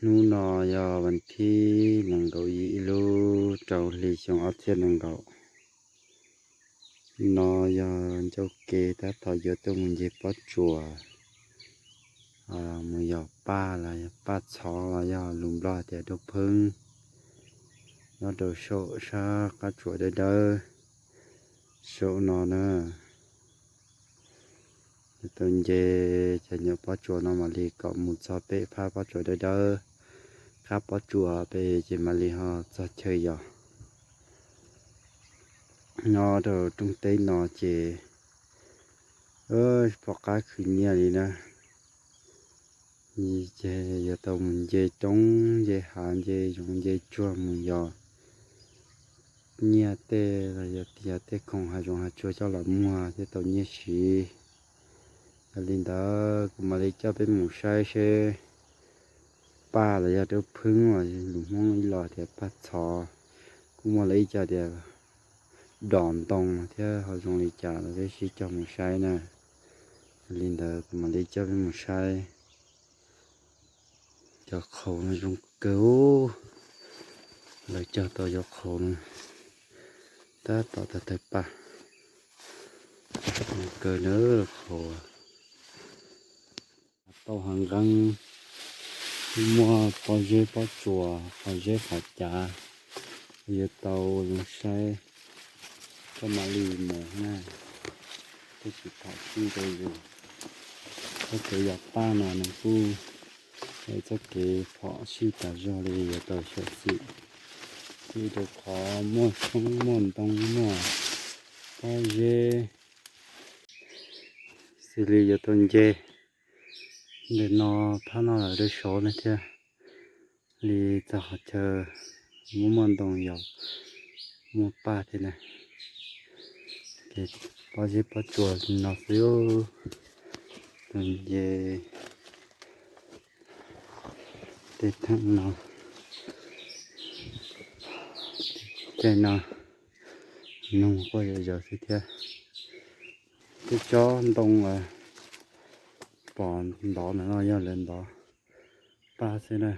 Hnub no yog vas thib nees nkaum yim ib lub rau hli xyoo ob txhiab nees nkaum. No yog ncauj kev tab tom yuav tuaj mus nce pob tsuas, mus yos paj los yog paj txhov los yog lus Nplog tias rau pheeb, nyob rau saum sab qab tsuas dawb dawb saum no na. Tau nce cov nyuam pob tsuas no mam li kom mus txog pem phab pob tsuas dawb dawb, qab pob tsuas pem ces mam li ho txog chaw yos. Nyob rau rooj teb no ces pom qab khwv nyiaj li na. Ces yuav tau mus nce roob nce hav nce zoov nce tsuag mus yos nyiaj tej los yog tej khoom hav zoov hav tsuag coj los muag thiaj tau nyiaj siv. Yog li ntawd kuv mam li coj peb mus saib seb paj los yog rau pheeb los lus Hmoob ib los tias paj txhov, kuj muaj lawv ib co tias dos ntoo thiab ho zoo li cas los peb sib coj mus saib na. Yog li ntawd kuv mam li coj peb mus saib. Cov qhaus no zoo kawg, lawv cog tau cov qhaus no tab tom tawg tawg paj, zoo kawg na qhaus. Tau hav nqeeb, muaj pob zeb pob tsuas, pob zeb qhov cav, yuav tau zoo saib, koj mam li mus na, thiaj tsis phom sij rau yus. Txoj kev yos paj no nws kuj yog txoj kev phom sij tas zog li, yuav tau xyuam xim, ib rau qhov muaj xyoob muaj ntoo muaj pob zeb, xws li yuav tau nce ntawm no, phab no lawm rau saud na thiaj li txog qhov chaw muaj muaj ntoo yos muaj paj thiab na. Ces pob zeb pob tsuas li no xwb, tus nce tej theem no, caij no noog quaj zom zaws xwb thiab. Tej tsob ntoo pom ntov ntawm no yog lawv ntov paj xwb na.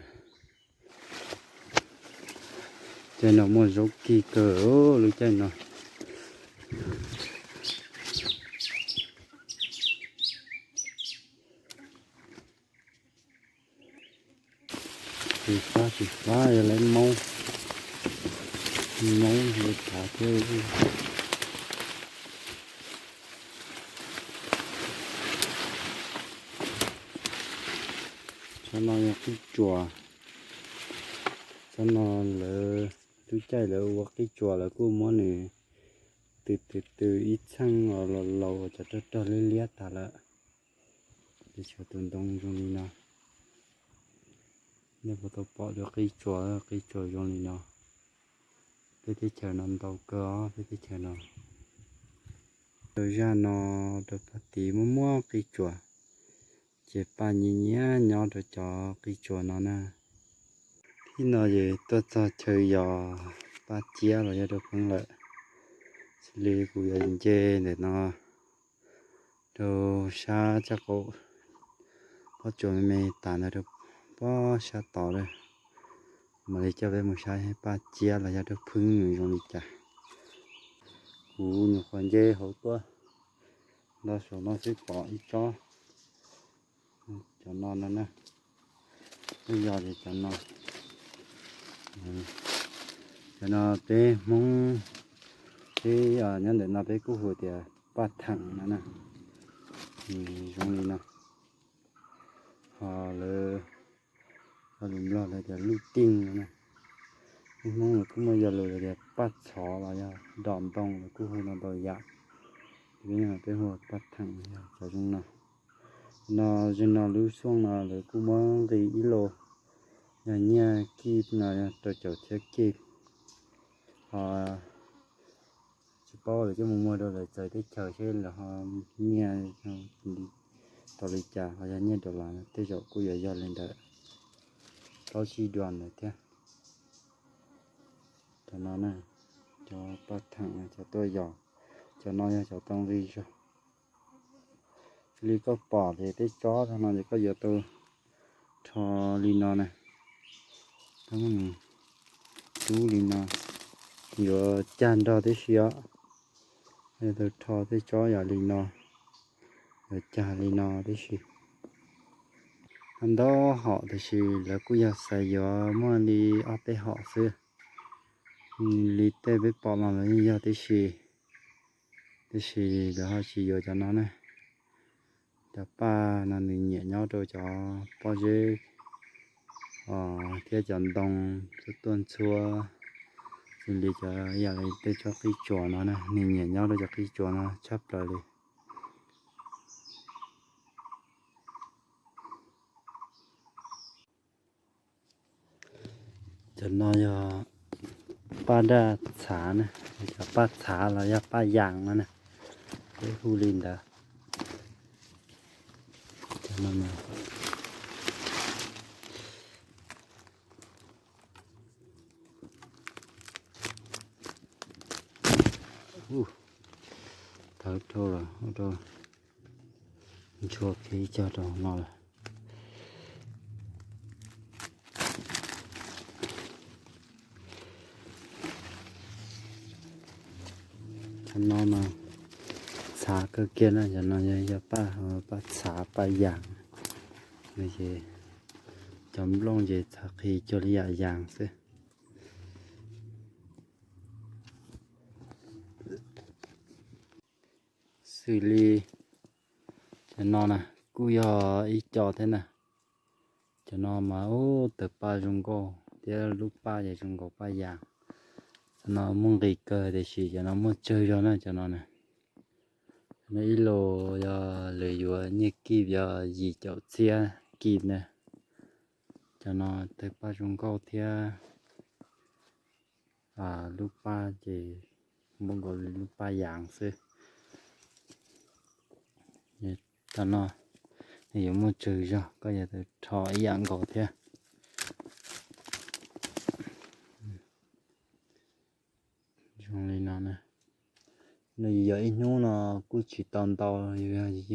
Caij no muaj zaub kig kawg lub caij no. Tsis fab tsis fab yog lawv maub, maub nthav thiab. Tsob no yog qij tsuas, tsob no lawv lub caij lawv ua qij tsuas lawv kuj muab nws tw tw tw ib txheej los laus cov rog rog liab liab tas lawm. Teb chaws tus ntoo zoo li no, nej puas tau pom dua qij tsuas, qij tsuas zoo li no. Peb teb chaws no ntau kawg os, peb teb chaws no. Rau zaj no rau paj tid muaj muaj qij tsuas, ces paj nyiab nyiab nyob rau cov qij tsuas no na. Thib no ces tuaj txog chaw yos paj ciab los yog rau pheeb lawm, xws li kuv yuav nce ntawm no rau sab tsaj qaum pob tsuas me me tas ntawd rau pob sab tod lawm. Mam li coj peb mus saib paj ciab los yog rau pheeb nws zoo li cas. Kuv nyuam qhuav nce hauv tuaj nto saum no xwb pom ib tsob, cov no no na. Twb yog li cov no, cov no peb Hmoob, peb nyob ntawm no peb kuj hu tias paj theem no na, zoo li no. Ho lawv, lus Nplog lawv tias luj tiej no na. Peb Hmoob lawv kuj muaj yog lus tias paj txhov los yog dos ntoo lawv kuj hu no ntau yam. Peb hu paj theem yog cov zoo no. No, zaum no lub xyoo no lawv kuj muab nqi ib lo, yog nyiaj kij no yog rau caum txhiab kij. Ho tsis paub lawv coj mus muag rau lawv txawv teb chaws seb lawv ho nyiaj tau li cas, ho yog nyiaj dollar tej zaum kuj yuav yog li ntawd, plaub tsib dollar ntawd thiab. Cov no na, cov paj theem cov tuaj yos, cov no yog cov tau nqi zog. Xws li koj pom ces peb tsob no ces koj yuav tau rho li no na. Tub li no, yuav cag nrog tib si os. Yog tau rho tej tsob yam li no, yuav cag li no tib si. Ntau hom tiam sis lawv kuj yog xav yuav muaj li ob peb hom xwb. Li tej peb pom no los yeej yog tib si, tiam sis lawv ho tsis yuav cov no ne. Cov paj no nws nyiam nyob rau cov pob zeb thiab cov ntoo tuaj ntxhuab, xws li cov yam li tej tsob qij tsuas no na, nws nyiam nyob rau cov qij tsuas no tshaj plaws li. Cov no yog paj daj txhav na, cov paj txhav los yog paj yas no na, peb hu li ntawd. Thawb rau los rau ntshua kiag ib co rau no lawm. Cov no mas txhav kawg kiag na, cov no yog paj, paj txhav paj yas. Ces cov nplooj ces txhav qhi cuag li yam yas xwb. Xws li cov no na kuj yog ib co thiab na. Cov no mas ub, tawg paj zoo nkauj thiab lub paj ces zoo nkaus paj yas. Cov no muaj nqis kawg tiam sis cov no muaj tsawg zog na cov no na. Cov no ib los yog lawv yuav nyiaj kib yog yim caum txhiab kib na. Cov no tawg paj zoo nkauj thiab lub paj ces muaj nkaus li lub paj yas xwb. Cov no nws yuav muaj tsawg zog, koj yuav tau rho ib yam nkaus thiab. Zoo li no na. Nws yog ib hnub no kuj tsis tau ntau,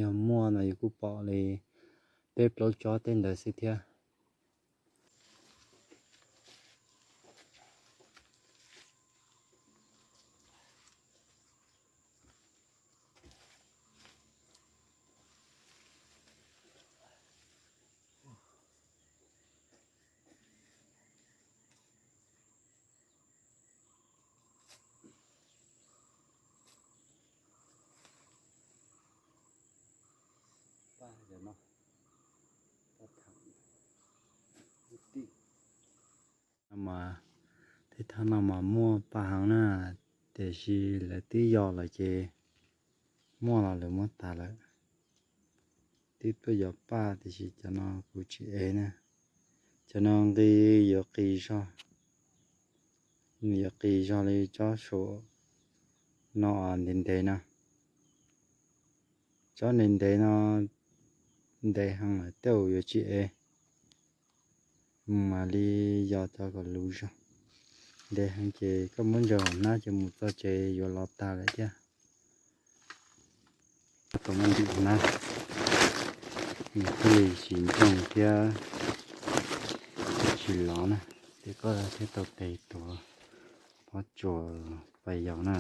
yog muaj no yus kuj pom li peb plaub tsob tej ntawd xwb thiab. Mas tej thaj no mas muaj paj heev na, tiam sis lawv twb yos lawm ces muaj los lawv muab tas lawm. Twb tuaj yos paj tiam sis cov no kuv tsis ev na. Cov no nqi yuav qis zog, nws yuav qis zog li tsob saum no ntev ntev no. Tsob ntev ntev no ntev heev lawm tej zaum yuav tsis ev. Mam li yos cov kom luv zog. Ntev heev ces koj muab ntsaws hauv hnab ces mus txog tsev yuav los tag lawm thiab. Tau muab ntim hnab, nws thiaj li tsis ntsoog thiab tsis lov na. Ces koj thiaj tau tes tuav pob tsuas pais yaus na.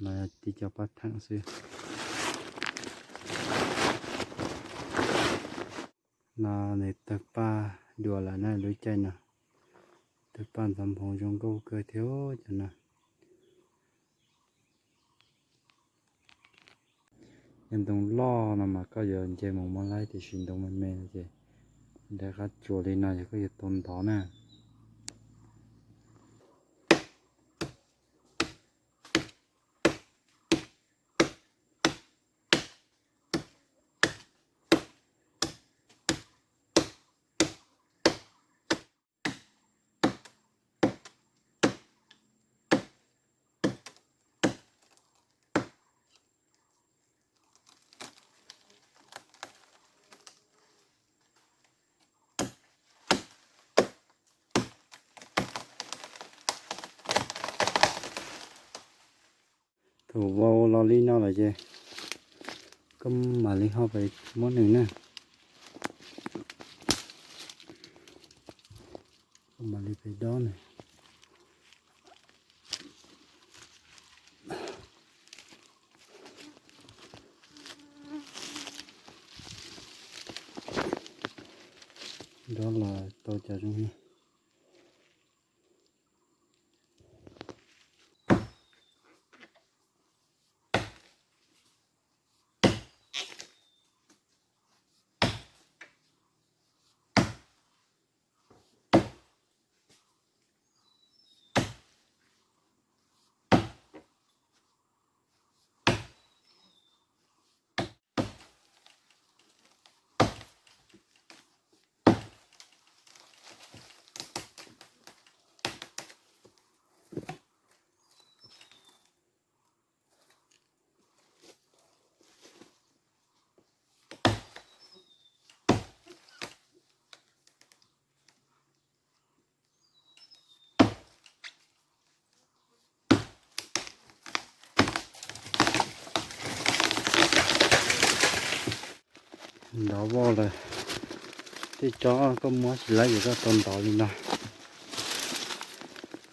No yog tib co paj theem xwb. No nws tawg paj dua lawm na, lub caij no tawg paj ntxhov nphoo zoo nkauj kawg thiab cov no. Cov ntoo loj no mas koj yuav nce mus muab laib, tiam sis ntoo me me no ces nrhiav qab tsuas li no yog koj yuav tau ntov na. Thaum vau los li no lawm ces koj mam li ho pais muab nws na. Mam li pem dob ne. Dob los tau cov zoo. Ntov voj lawm. Tej tsob koj muab tsis laib ces koj tau ntov li no.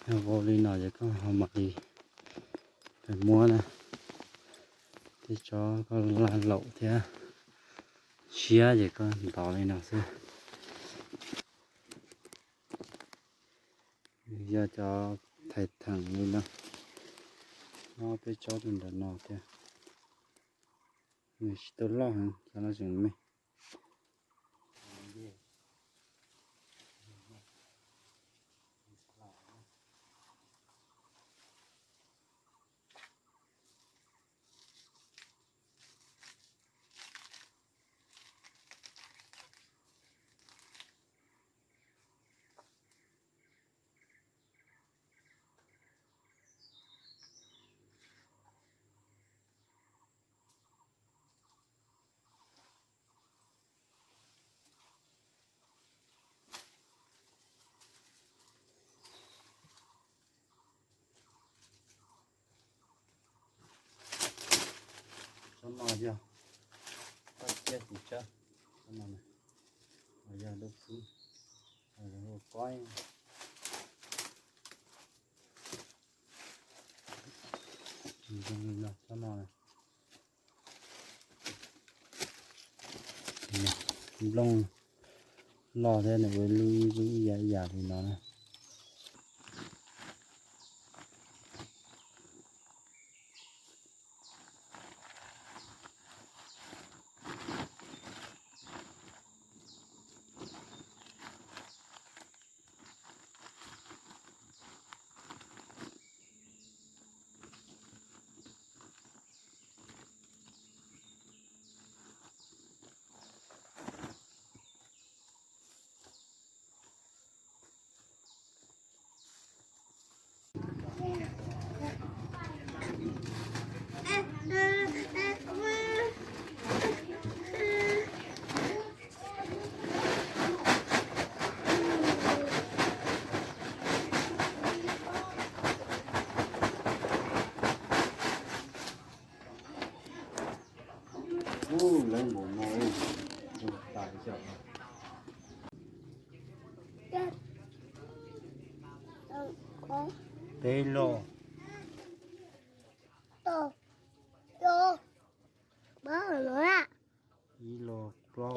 Yog vau li no ces koj ho mam li pem muab na. Tej tsob koj laj laum thiab siab ces koj ntov li no xwb. Yog cov thais theem li no, nyob peb tsob rau nram no thiab. Nws tsis tau loj heev, cov no tseem me. Tsob no yog toj ciab tus tsawb, tsob no yog dab xub, ua kob. Tsob no nplooj loj thiab nws ua lub ib lub ib yam ib yam li no na. Ub, lawv npaum no, zoo tas cov. Peb loj. Ib loj plaub.